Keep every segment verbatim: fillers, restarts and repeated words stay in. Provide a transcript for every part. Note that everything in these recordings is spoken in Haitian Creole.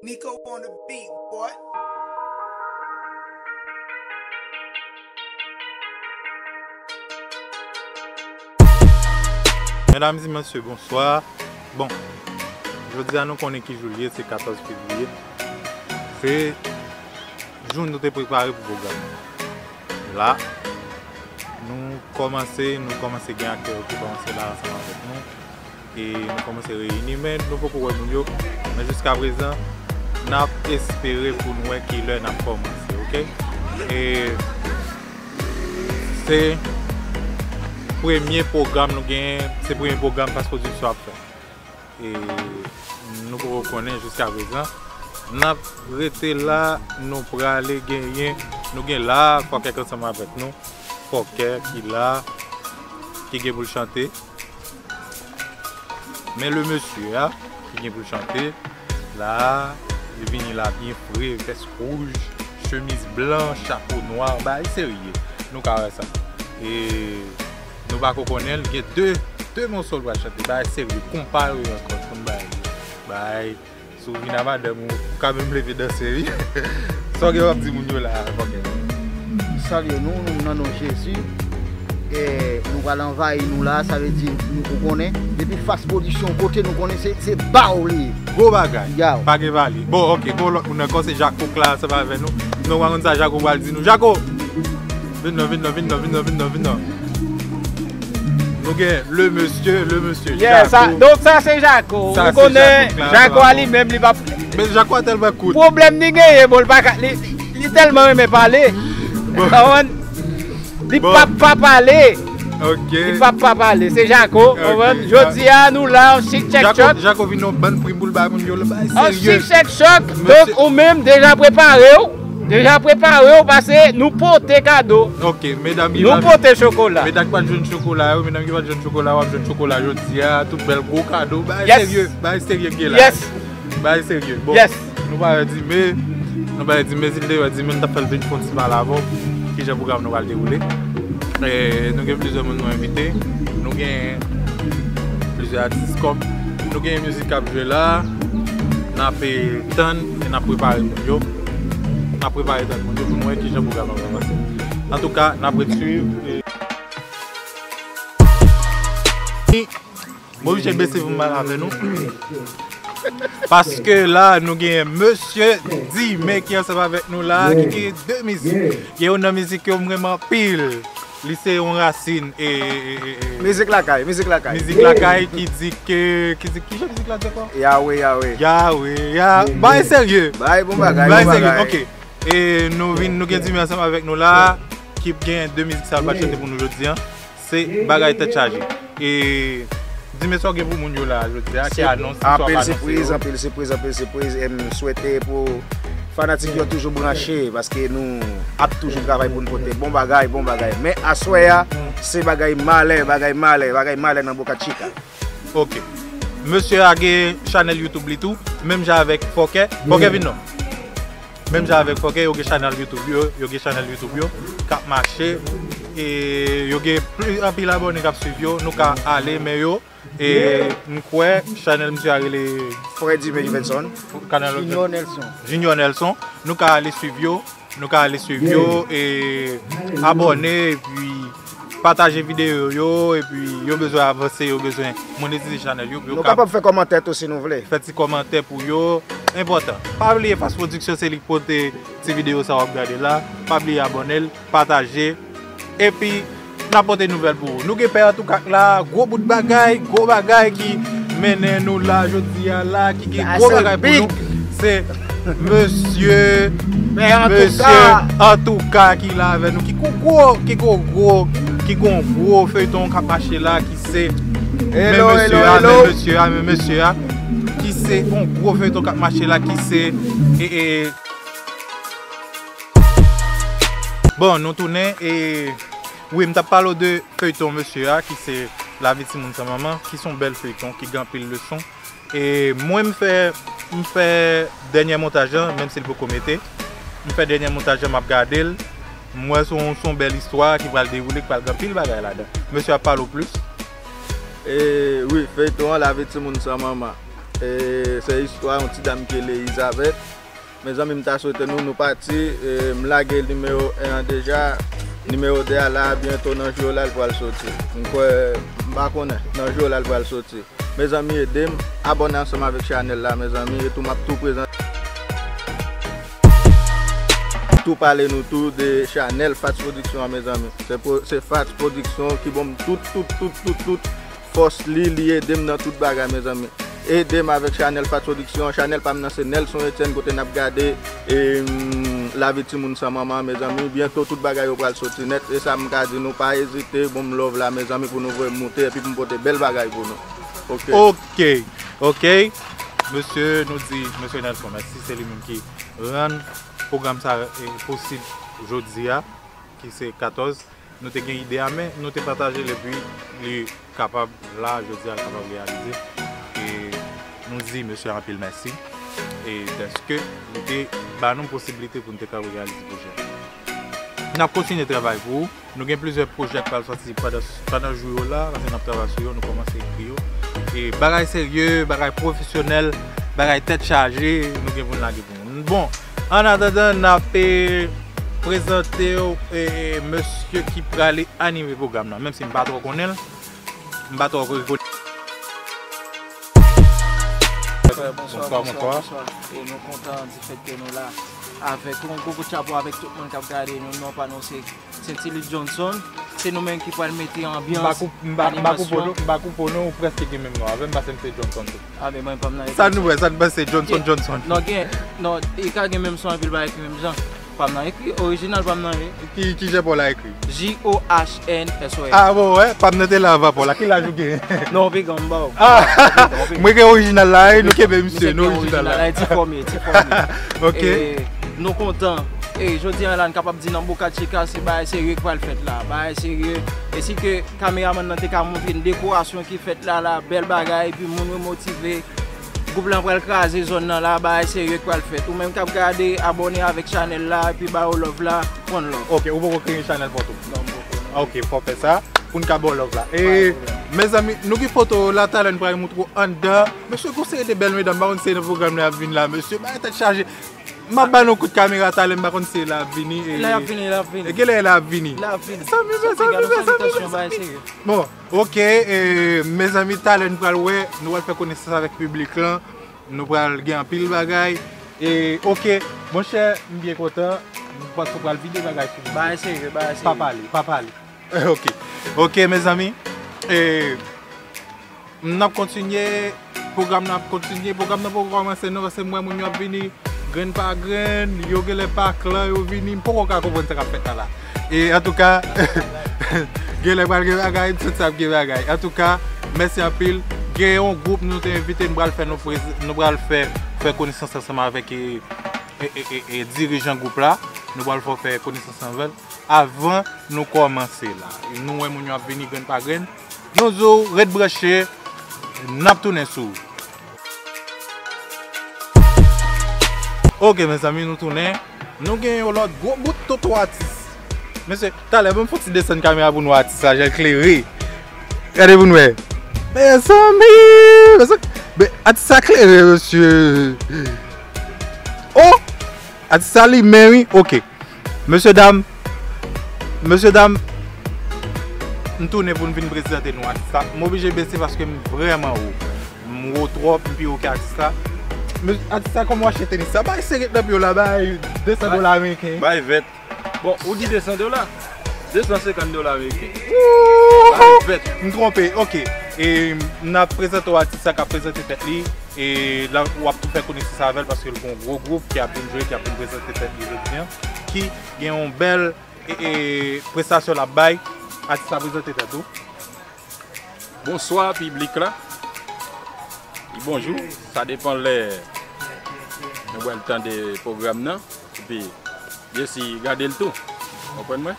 Nico on the beat, boy. Medam e mesye, bonswa. Bon, jodi a nou konnen ki jou l ye, se katòz fevriye. Se jou nou te prepare pou pwogram nan. La, nou kòmanse, nou kòmanse gen aktè yo ki kòmanse la ansanm avèk nou. E nou kòmanse reyini, men nou poko wè moun yo. Men jiskaprezan, n ap espere pou n wè kilè n ap kòmanse, oke? E se premye pwogram nou genyen, se premye pwogram Fast Production ap fè. E nou poko konnen jiskaprezan. N ap rete la, nou prale genyen, nou gen la, Fòkè k ansanm avèk nou. Fòkè ki la, ki gen pou l chante. Men le mesye a, ki gen pou l chante, la, li vini la byen fre, vès wouj, chemiz blan, chapo nwa, bagay serye. Nou ka wè sa. E nou pako konnen l, gen de, de moso l pral chante, bagay serye, konpa yo ankò, konn bagay. Bagay Si w vin a madanm ou, ou ka menm leve danse, wi. Sa w gen w ap di moun yo la a, Fòkè? Salye nou, nou nan non Jezi. E nou pral anvayi nou la, sa vle di nou, ou konnen, depi Fast Production kote nou konnen se, se ba w li ye. Gwo bagay. Yow. Pa gen pale. Bon, oke, gon lòt moun ankò, se Jako k la ansanm avè nou. Nou pa konn sa Jako pral di nou. Jako! Vin non, vin non, vin non, vin non, vin non, vin non. Nou gen le mesye, le mesye Jako. Yeah, sa, donk sa se Jako. Ou konnen Jako a li menm li pa. Men Jako a tèlman kout. Pwoblèm li genyen, bon, li pa ka, li, li tèlman renmen pale. Bon. Konprann? Li p ap pa pale. Ok. Li p ap pa pale. Se Jako, konprann? Jodi a, nou la, on chic check chòk. Jako vin yon bann pri pou l bay moun yo, l bay serye. On chic check chòk. Donk, ou menm, deja prepare w. Deja prepare w, paske nou pote kado. Ok, medam ki pa jwenn, nou pote chokola. Medam ki pa jwenn chokola yo, medam ki pa jwenn chokola, w ap jwenn chokola jodi a, tout bèl gwo kado. Bagay serye, bagay serye k gen la. Yes. Bagay serye. Bon, yes. Nou pa wè Dime, nou pa wè Dime, si l te wè Dime, l t ap fè l vin fè yon ti pale avè w. Kijan pwogram nou pral dewoule? E, nou gen plizyè moun nou envite. Nou gen plizyè atis kòm nou gen mizik k ap jwe la. N ap, e, tann e n ap prepare moun yo. N ap prepare tann moun yo pou nou wè kijan pwogram nan va pase. Antouka, n ap ret swiv, e, m oblije bese pou m pale avè nou. Paske la, nou gen mesye Dime ki ansanm avèk nou la, ki gen de mizik. Gen youn nan mizik yo m renmen anpil. Li se yon rasin, e, e, e, e, e. Mizik lakay, mizik lakay. Mizik lakay ki di ke, ki di, kijan mizik la di ankò? Yawe, yawe. Yawe, ya-, bagay serye. Bagay bon bagay, bon bagay. Bagay serye, ok. E nou vin, nou gen Dime ansanm avèk nou la, ki gen de mizik sa l pral chante pou nou jodi a. Se bagay tèt chaje. E Dime, sa w gen pou moun yo la jodi a, ki anons, sa w ap anonse yo? Anpil sipriz, anpil sipriz, anpil sipriz. E m swete pou fanatik yo toujou branche, paske nou ap toujou travay pou n pote bon bagay, bon bagay. Men aswè a, se bagay malè, bagay malè, bagay malè nan Boca Chica. Ok. Mesye a gen chanèl YouTube li tou, menm jan avèk Fòkè. Fòkè, vin non. Menm jan avèk Fòkè, yo gen chanèl YouTube yo, yo gen chanèl YouTube yo k ap mache, e yo gen pli, anpil abòne k ap swiv yo, nou ka ale, men yo, e m kwè chanèl misye a rele Frè Dime Juvenson. Kanal Junior Nelson. Junior Nelson, nou ka ale swiv yo, nou ka ale swiv yo, e abòne, epi pataje videyo yo, epi yo bezwen avanse, yo bezwen monetize chanèl yo, pou yo kapab fè kòmantè tou si nou vle. Fè ti kòmantè pou yo, enpòtan. Pa bliye Fast Production se li k pote ti videyo sa w ap gade la. Pa bliye abòne l, pataje, epi n ap pote nouvèl pou ou. Nou gen Pè Antouka k la, gwo bout bagay, gwo bagay ki mennen nou la jodi a la, ki gen gwo bagay pou nou. Se mesye, mesye Antouka ki la avè nou, ki gon gwo, ki gon gwo, ki gon gwo feyton k ap mache la, ki se, men mesye a, men mesye a, men mesye a, ki se yon gwo feyton k ap mache la, ki se, e, e, bon, nou tounen, e, wi, m t ap pale w de feyton mesye a, ki se Lavi Timoun San Manman, ki se yon bèl feyton, ki gen anpil leson. E mwen, m fè, m fè dènyè montaj lan, menm si l poko mete. M fè dènyè montaj lan, m ap gade l. M wè se yon, se yon bèl istwa ki pral dewoule, ki pral gen anpil bagay ladan. Mesye ap pale w plis. E wi, feyton an Lavi Timoun San Manman. E se istwa yon ti dam ki rele Elizabeth. Mezanmi, m ta swete nou, nou pati. E m lage nimewo en an deja. Nimewo de a la, byento nan jou yo la, l pral soti. M kwè, m pa konnen, nan jou yo la, l pral soti. Mezanmi, ede m abòne ansanm avèk chanèl la, mezanmi, e tou m ap tou prezante. Tou pale nou tou de chanèl Fats Production an, mezanmi. Se pro-, se Fats Production ki ban m tout, tout, tout, tout, tout fòs li, li ede m nan tout bagay, mezanmi. Ede m avèk chanèl Fats Production, chanèl pa m nan se Nelson Etienne, kote n ap gade, e, mm, Lavi Timoun San Manman, mezanmi. Byento tout bagay yo pral soti nèt, e sa m ka di nou, pa ezite, ban m love la, mezanmi, pou nou voye m moute, epi pou m pote bèl bagay pou nou. Ok. Ok, ok. Mesye, nou di, mesye Nelson, mèsi, se li menm ki rann pwogram sa, e, posib jodi a, ki se katòz. Nou te gen ide a, men nou te pataje l epi li kapab la, jodi a, l kapab reyalize. E nou di mesye anpil mèsi. E dèske li te ba nou posiblite pou nou te kapab reyalize pwojè a. N ap kontinye travay pou ou. Nou gen plizyè pwojè k pral sòti pandan, pandan jou yo la, paske n ap travay sou yo, nou kòmanse ekri yo. E bagay serye, bagay pwofesyonèl, bagay tèt chaje, nou gen pou n lage pou nou. Bon, an atandan, n ap, e, prezante w, e, mesye ki prale anime pwogram nan, menm si m pa twò konnen l, m pa twò rekonnen. Bonswa, bonswa, bonswa. E nou kontan di fèt ke nou la avèk yon gwo kout chapo avèk tout moun k ap gade nou. Non pa nou se Saint Louis Johnson, se nou menm ki pral mete anbyans, m pa koupe w non, m pa koupe w non, ou prèske gen menm non avè m, paske m se Johnson tou. Ah, men mwen pa m nan ekri. Sa nou wè, sa nou wè, se Johnson, Johnson. Non, gen, non, e ka gen menm son anpil bagay ki menm jan. Pa m nan ekri, orijinal pa m nan ye. Ki, ki jan pa w la ekri? J O H N S O N. Ah, bon, wè, pa m nan te la avan pa w la. Ki laj ou gen? Non, ou pi gran, m ba w. Ah, mwen gen orijinal la, e nou kenbe misye, nou orijinal la. Ti fòm ye, ti fòm ye. Ok. E, nou kontan. E, jodi a la, n kapab di nan Boca Chica, se bagay serye k pral fèt la. Bagay serye. E si ke kameramann nan te ka montre n dekorasyon ki fèt la, la, bèl bagay, epi moun yo motive. Gwoup lan pral kraze zòn nan la, bagay serye k pral fèt. Ou menm k ap gade, abòne avèk chanèl la, epi ba yo love la, one love. Ok, ou poko kreye chanèl pa w tou? Non, m poko, non. Ok, fò w fè sa, pou n ka ba w love la. E, mezanmi, nou gen foto la, talè n pral montre w anndan. Mesye, gon seri de bèl medam, m pa konn si se nan pwogram la y ap vin la, mesye, bagay tèt chaje. M ap ba nou kout kamera talè, m pa konn si lè y ap vini, e, lè y ap vini, lè y ap vini. E genlè lè y ap vini. Lè y ap vini. Mezanmi, mezanmi, mezanmi, mezanmi. Bon, ok, e, mezanmi, talè nou pral wè, nou pral fè konesans avèk piblik lan, nou pral gen anpil bagay. E, ok, monchè, m byen kontan, m panse w pral vide bagay sou nou. Bagay serye, bagay serye. Pa pale, pa pale. Ok, ok, mezanmi, e, N ap kontinye, pwogram nan ap kontinye. Pwogram nan poko kòmanse non, paske m wè moun yo ap vini grenn pa grenn, yo genlè pa klan, yo vini, m poko ka konprann sa k ap fèt la la. E antouka, genlè pral gen bagay, m santi ap gen bagay. Antouka, mèsi anpil. Gen yon gwoup nou te envite, nou pral fè nou prez-, nou pral fè, fè konesans ansanm avèk, e, e, e, e, e dirijan gwoup la. Nou pral fè, fè konesans avè l avan nou kòmanse la. Nou wè moun yo ap vini grenn pa grenn. Nou di w ret branche, n ap tounen sou ou. Ok, mezanmi, nou tounen. Nou gen yon lòt gwo bout toto atis. Mesye, talè, ban m fè yon ti desann kamera pou nou wè atis la, jan l klere. Gade pou nou wè. Mezanmi, mezanmi. Men, atis la klere, mesye. Oh! Atis la limen, wi. Ok. Mesye dam, mesye dam, m tounen pou n vin prezante nou atis la. M oblije bese paske m vrèman wo. M wo twòp, m pi wo ke atis la. Men atis la, kòman w achte tenis sa? Bay seket nan pye w la, bay de san dola ameriken. Bay vèt. Bon, ou di de san dola? De san senkant dola ameriken. Woo! Bay vèt. M twonpe, ok. E n ap prezante w atis la k ap prezante tèt li. E la, w ap tou fè konesans avè l paske l gen yon gwo gwoup ki ap vin jwe, ki ap vin prezante tèt li jodi a, ki gen yon bèl, e, e, prestasyon l ap bay. Atis la, prezante tèt ou. Bonswa, piblik la. Bonjou. Sa depann lè nou pral tande pwogram nan. Epi, byensi, gade l tou. Konprann mwen?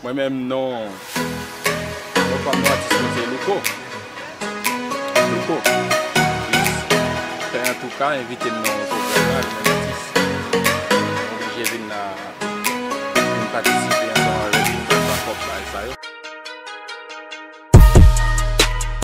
Mwen menm, non, non pa m, non atis mwen se Louko. Louko. Fè antouka envite m nan yon pwogram la, li menm atis.